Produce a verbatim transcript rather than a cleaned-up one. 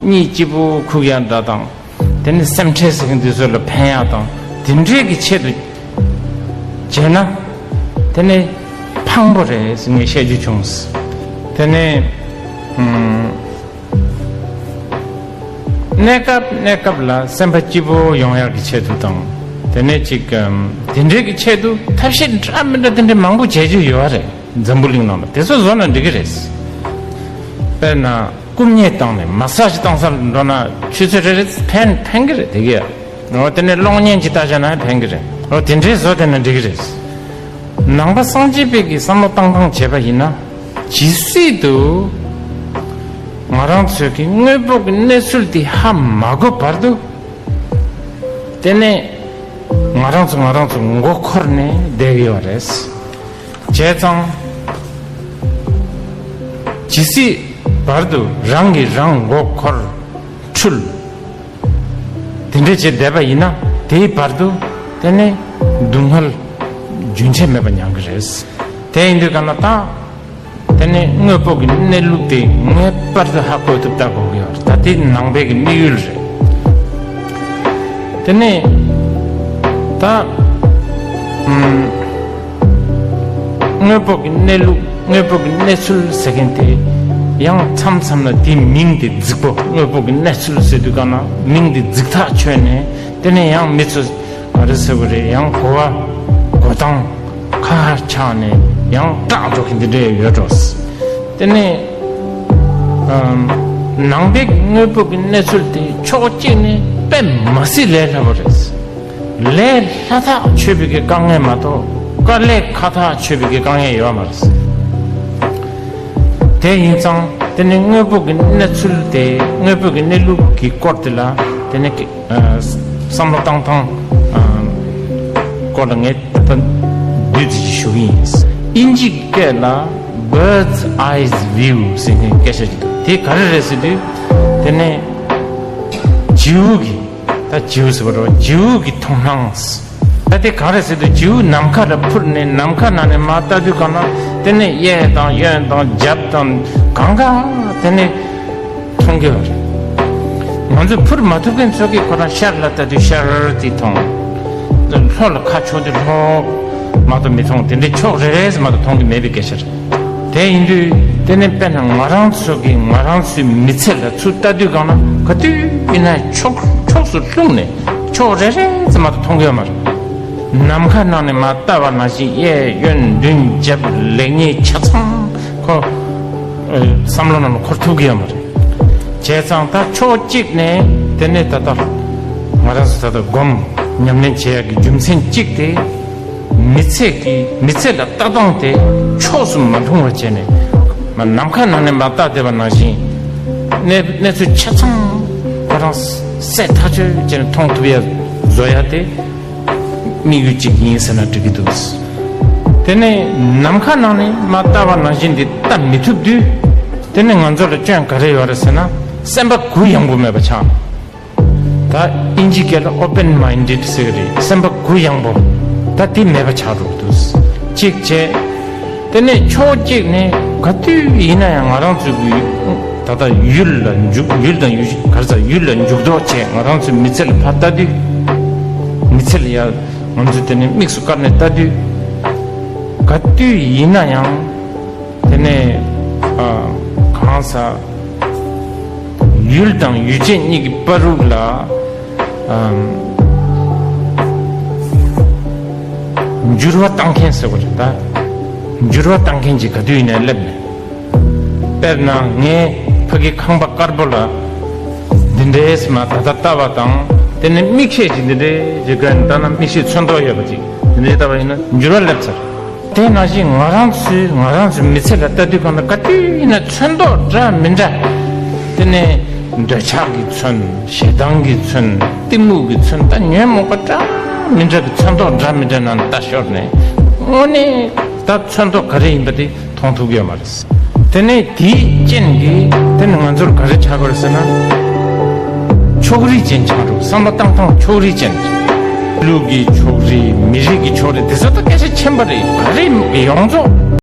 གཉིད་སྐྱིད་པོ་ཁུག་ཡག་འདྲ་དང་། དེ་ནི་སེམས་ཁྲལ་ཟེར་མཁན་དེ་ཚོ་ལ་ཕན་ཡག་དང་། དེ་འདྲའི་གི་ཆེད་དུ་བྱས་ན། དེ་ནི་ཕངས་པོ་རེད་ཟེར་ངས་བཤད་རྒྱུ་བྱུང་། དེ་ནི་ཨམ། གནས་སྐབས་གནས་སྐབས་ལ་སེམས་པ་སྐྱིད་པོ་ཡོང་ཡག་གི་ཆེད་དུ་དང་། དེ་ནས་ཅིག་ཨམ། དེ་འདྲའི་གི་ཆེད་དུ་ཐབས་ཤེས་འདྲ་མི་འདྲ་དེ་འདྲའི་མང་པོ་བྱེད་རྒྱུ་ཡོད་རེད། འཛམ་བུ་གླིང་ནང་ལ་དེ་ཚོ་བཟོ་ན་འགྲིག་གི་རེད། དཔེར་ན། རྐུབ་བརྙན་བཏང་ནས་མ་སཱ་ཇི་བཏང་སར་འགྲོ་ན་ཆུ་ཚོད་རེ་རེ་ཕན་ཕན་གི་རེད་དེ་གས། འོ་དེ་ནས་གློག་བརྙན་ཅིག་ལྟ་བྱས་ན་ཕན་གི་རེད། འོ་དེ་འདྲའི་བཟོ་དེ་ན་འགྲིག་གི་རེད། ནང་པ་སངས་རྒྱས་པའི་གི་བསམ་བློ་བཏང་སྟངས་བྱས་པ་ཡིན་ན། ཇི་སྲིད་དུ་ང་རང་ཚོའི་གི་དངོས་པོ་གི་གནས་ཚུལ་དེ་ཧ་མ་གོ་བར་དུ། དེ་ནས་ང་རང་ཚོ་ང་རང་ཚོ་མགོ་འཁོར་ནས་བསྡད་ཡོད་རེད། བྱས་ཙང་། ཇི་སྲིད་བར་དུ་རང་གིས་རང་མགོ་འཁོར་འཁྲུལ། དེ་འདྲས་བྱས་བསྡད་པ་ཡིན་ན་དེའི་བར་དུ་དེ་ནས་སྡུག་བསྔལ་རྒྱུན་ཆད་མེད་པ་མྱངས་ཀྱི་རེད། དེ་ཡིན་དུས་ག་ན་ད། དེ་ནས་དངོས་པོ་གི་གནས་ལུགས་དེ་ངེས་པར་དུ་ཧ་གོ་ཐུབ་ལྟ་དགོས་ཀྱི་ཡོད་རེད། ད་དེ་ནང་པའི་གི་དམིགས་ཡུལ་རེད། དེ་ནས་ད་ཨམ། དངོས་པོ་གི་གནས་ལུགས་དངོས་པོ་གི་གནས་ཚུལ་ཟེར་མཁན་དེ་ཡང་མཚམས་མཚམས་ལ་དེའི་མིང་དེ་རྫིག་པོ། དངོས་པོ་གི་གནས་ཚུལ་ཟེར་དུས་ག་ན་མིང་དེ་རྫིག་ཐག་ཆོད་ནས་དེ་ནས་ཡང་མི་ཚོ་ག་རེ་ཟེར་བ་རེད། ཡང་གོ་བ་གོ་སྟངས་ཁ་ཁ་ཆགས་ནས་ཡང་སྐྲག་འགྲོ་མཁན་དེ་འདྲས་ཡོད་འགྲོ། དེ་ནས་ཨམ། ནང་པའི་དངོས་པོ་གི་གནས་ཚུལ་དེ་ཕྱོགས་གཅིག་ནས་དཔེ་མ་སྲིད་ལས་སླ་པོ་རེད། ལས་སླ་ཐག་ཆོད་པའི་གི་དཀའ་ངལ་མ་གཏོགས་དཀའ་ལས་ཁག་ཐག་ཆོད་པའི་གི་དཀའ་ངལ་ཡོད་མ་རེད། དེ་ཡིན་ཙང་དེ་ནི་དངོས་པོ་གི་གནས་ཚུལ་དེ་དངོས་པོ་གི་གནས་ལུགས་ཀྱི་སྐོར་དེ་ལ་དེ་ནི་ཨ། བསམ་བློ་བཏང་སྟངས་ཨ། སྐོར་ལ་ངས་ད་ལྟ་བསྡུས་ཙམ་ཞིག་ཞུ་གི་ཡིན། དབྱིན་ཇིའི་སྐད་ལ་bird's eye view ཟེར་མཁན་སྐད་ཆ་ཞིག་འདུག་དེ་ག་རེ་རེད་ཟེར་དུས་དེ་ནི་བྱིའུ་གི་ད་བྱིའུ་ཟེར་བ་རེད་བ། བྱིའུ་གི་མཐོང་སྣང་། ད་དེ་གང་རེད་ཟེར་དུས་བྱིའུ་ནམ་མཁའ་ལ་འཕུར་ནས་ནམ་མཁའ་ནང་ནས་མར་ལྟ་དུས་གང་ན་དེ་ནས་གཡས་དང་གཡོན་དང་རྒྱབ་དང་གང་ག་དེ་ནས་མཐོང་གི་ཡོད་རེད། ང་ཚོས་འཕུར་མ་ཐུབ་མཁན་ཚོ་གིས་ཁོ་རང་ཤར་ལ་ལྟ་དུས་ཤར་དེ་མཐོང་། ལྷོ་ལ་ཁ་ཕྱོགས་དུས་ལྷོ་མ་གཏོགས་མི་མཐོང་། དེ་འདྲའི་ཕྱོགས་རེ་རེ་ཟེར་མ་གཏོགས་མཐོང་གི་མེད་པའི་སྐད་ཆ་རེད། དེ་ཡིན་དུས་དེ་ནི་དཔེར་ན་ང་རང་ཚོ་གིས་ང་རང་ཚོའི་མི་ཚེ་ལ་ཚུར་ལྟ་དུས་གང་ན་ག་དུས་ཡིན་ན་ཕྱོགས་ཕྱོགས་སུ་ལྷུང་ནས་ཕྱོགས་རེ་རེ་ཙམ་མ་གཏོགས་མཐོང་གི་ཡོད་མ་རེད། ནམ་མཁའ་ནང་ནས་མར་ལྟ་བ་ནང་བཞིན་གཡས་གཡོན་མདུན་རྒྱབ་ལེགས་ཉེས་ཆ་ཚང་ཁོ་བསམ་བློ་ནང་ལ་འཁོར་ཐུབ་ཀྱི་ཡོད་མ་རེད། བྱས་ཙང་ད་ཕྱོགས་གཅིག་ནས་དེ་ནས་ད་ལྟ་ང་རང་ཚོ་ད་ལྟ་སྒོམ་ཉམས་ལེན་བྱེད་ཡག་གི་རྒྱུ་མཚན་གཅིག་དེ། མི་ཚེ་གི་མི་ཚེ་ལ་ལྟ་སྟངས་དེ་ཕྱོགས་སུ་མ་ལྷུང་བ་བྱས་ནས་མ་ནམ་མཁའ་ནང་ནས་མར་ལྟ་བསྡད་པ་ནང་བཞིན་གནས་གནས་ཚུལ་ཆ་ཚང་ཁོ་རང་གསལ་ཐག་ཆོད་བྱས་ནས་མཐོང་ཐུབ་ཡ་བཟོ་ཡ་དེ་དམིགས་ཡུལ་གཅིག་ཡིན་ཟེར་ན་འགྲིག་གི་འདུག་དེ་ནས་ནམ་མཁའ་ནང་ནས་མར་ལྟ་བ་ནང་བཞིན་དེ་ལྟ་མི་ཐུབ་དུས་དེ་ནས་ང་ཚོ་ལ་སྐྱོན་ག་རེ་ཡོད་རེད་ཟེར་ན་སེམས་པ་གུ་ཡངས་པོ་མེད་པ་ཆགས། ད་དབྱིན་ཇི་སྐད་ལ་open minded ཟེར་གི་རེད། སེམས་པ་གུ་ཡངས་པོ། ད་དེ་མེད་པ་ཆགས་འགྲོ་གི་འདུག་གཅིག་བྱས། དེ་ནས་ཕྱོགས་གཅིག་ནས་ག་དུས་ཡིན་ན་ཡང་ང་རང་ཚོའི་གི་ད་ལྟ་ཡུལ་ལ་འཇུག་ཡུལ་དང་ཡུལ་ག་རེ་ཟ་ཡུལ་ལ་འཇུག་ལྡོག་བྱས་ང་རང་ཚོའི་མི་ཚེ་ལ་ཕར་ལྟ་དུས། མི་ཚེ་ལ་ཡ་ང་ཚོས་དེ་ནས་དམིགས་སུ་བཀར་ནས་ལྟ་དུས། ག་དུས་ཡིན་ན་ཡང་དེ་ནས་ཨ་གང་ཟག་ཡུལ་དང་ཡུལ་ཅན་གཉིས་ཀྱི་བར་དུ་ལ་ཨམ། འགྱུར་བ་བཏང་མཁན་ཟེར་བ་རེད་ད། འགྱུར་བ་བཏང་མཁན་ཅིག་ག་དུས་ཡིན་ནའི་སླེབས་ནས། དཔེར་ན་ངས་ཕ་གི་ཁང་པ་དཀར་པོ་ལ་འདི་འདྲའི་སེམས་ལ་ད་ལྟ་ལྟ་བ་དང་དེ་ནས་མིག་ཤེལ་གྱིས་འདི་འདྲའི་ཅིག་བཀལ་ནས་ལྟ་ན་མིག་ཤེལ་ཚོན་མདོག་ཡོད་པ་ཅིག་འདི་འདྲའི་ལྟ་བ་ཡིན་ན་འགྱུར་བ་སླེབས་ཚར། དེ་ནང་བཞིན་ང་རང་ཚོའི་ང་རང་ཚོའི་མི་ཚེ་ལ་ལྟ་དུས་གང་ལ་ག་དུས་ཡིན་ན་ཚོན་མདོག་འདྲ་མི་འདྲ། དེ་ནས་འདོད་ཆགས་ཀྱི་ཚོན། ཞེ་སྡང་གི་ཚོན། གཏི་མུག་གི་ཚོན། ད་ཉོན་མོངས་པ་འདྲ་མི་འདྲ་གི་ཚོན་མདོག་འདྲ་མི་འདྲ་ནང་ལྟ་ཤོར་ནས་དངོས་གནས་ད་ཚོན་མདོག་ག་རེ་ཡིན་པ་དེ་མཐོང་ཐུབ་ཀྱི་ཡོད་མ་རེད། དེ་ནས་དེའི་རྐྱེན་གྱིས་དེ་ནི་ང་ཚོར་ག་རེ་ཆགས་པ་རེད་ཟེར་ན། ཕྱོགས་རིས་ཅན་ཆགས་འགྲོ། བསམ་བློ་བཏང་སྟངས་ཕྱོགས་རིས་ཅན། ལུགས་ཀྱི་ཕྱོགས་རིས། མི་རིགས་ཀྱི་ཕྱོགས་རིས། དེ་ཚོ་ད་སྐད་ཆ་ཆེན་པོ་རེད། ག་རེ་ཡོངས་རྫོགས།